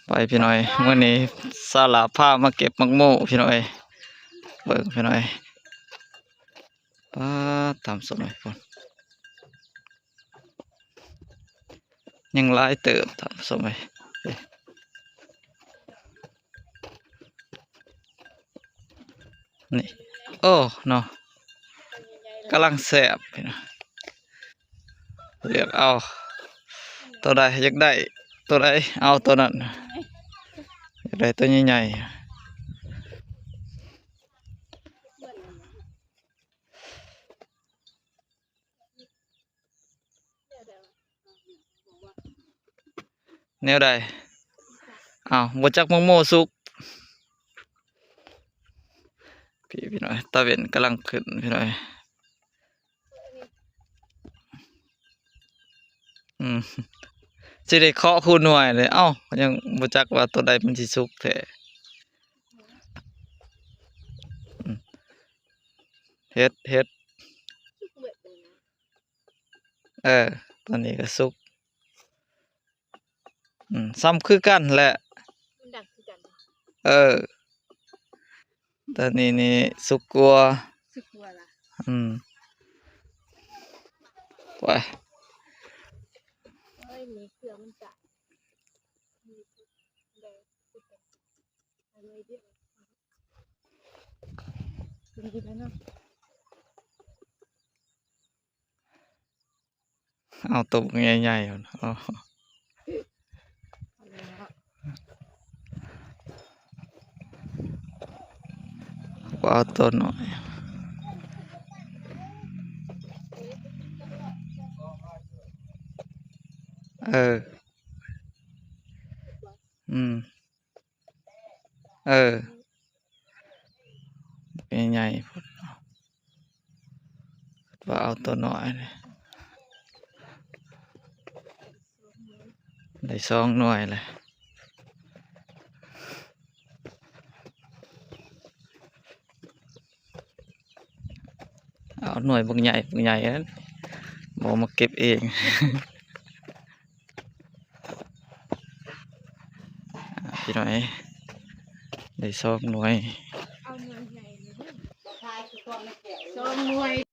ໄປພີ່ນ້ອງເອີຍ ມື້ນີ້ສາວຫຼ້າພາມາເກັບໝາກໂມພີ່ນ້ອງເອີຍ ເບິ່ງພີ່ນ້ອງເອີຍ ປາດ ທ່ານຜູ້ຊົມເອີຍ ພຸ້ນ ຍັງຫຼາຍເຕີບ ທ່ານຜູ້ຊົມເອີຍ ນີ້ ໂອ້ ເນາະ ກຳລັງແຊບພີ່ນ້ອງ ເລືອກເອົາ ໂຕໃດຢາກໄດ້ ໂຕໃດເອົາໂຕນັ້ນ ຢາກໄດ້ໂຕໃຫຍ່ໆ ແນວໃດ? ອ້າວ ບໍ່ຈັກໝາກໂມສຸກ ພີ່ ພີ່ນ້ອງ ຕາເວັນກຳລັງຂຶ້ນພີ່ນ້ອງ ອືມ ຊິໄດ້ເຄາະຄູ່ໜ່ວຍເລີຍ ເອົ້າ ຍັງບໍ່ຈັກວ່າໂຕໃດມັນຊິສຸກແທ້ ອືມ ເຫັດ ເຫັດ ເອີ ຕອນນີ້ກໍສຸກ ອືມ ສ່ຳຄືກັນແຫຼະ ມັນດັງຄືກັນ ເອີ ຕອນນີ້ນີ້ສຸກກວ່າ ສຸກກວ່າລະ ອືມ ໄປ ໂອ້ຍ ມີເຄື່ອງມັນຈະ ມີແດງຄືກັນ ເອົາໜ່ວຍດຽວ ເປັນດີແລ້ວເນາະ. ເອົາໂຕບັກໃຫຍ່ໆ ພຸ້ນ ເອົາ ບໍ່ເອົາໂຕນ້ອຍ ເອີ ອືມ. ເອີ ໃຫຍ່ໂພດເນາະ ວ່າເອົາໂຕນ້ອຍນີ້ ໄດ້ສອງໜ່ວຍແລ້ວ ເອົາໜ່ວຍບັກໃຫຍ່ ບັກໃຫຍ່ນັ້ນ ບໍ່ມາເກັບເອງ. ພີ່ນ້ອງເອີຍ ໄດ້ສອງໜ່ວຍ ເອົາໜ່ວຍໃຫຍ່ເລີຍເດີ ສອງໜ່ວຍ.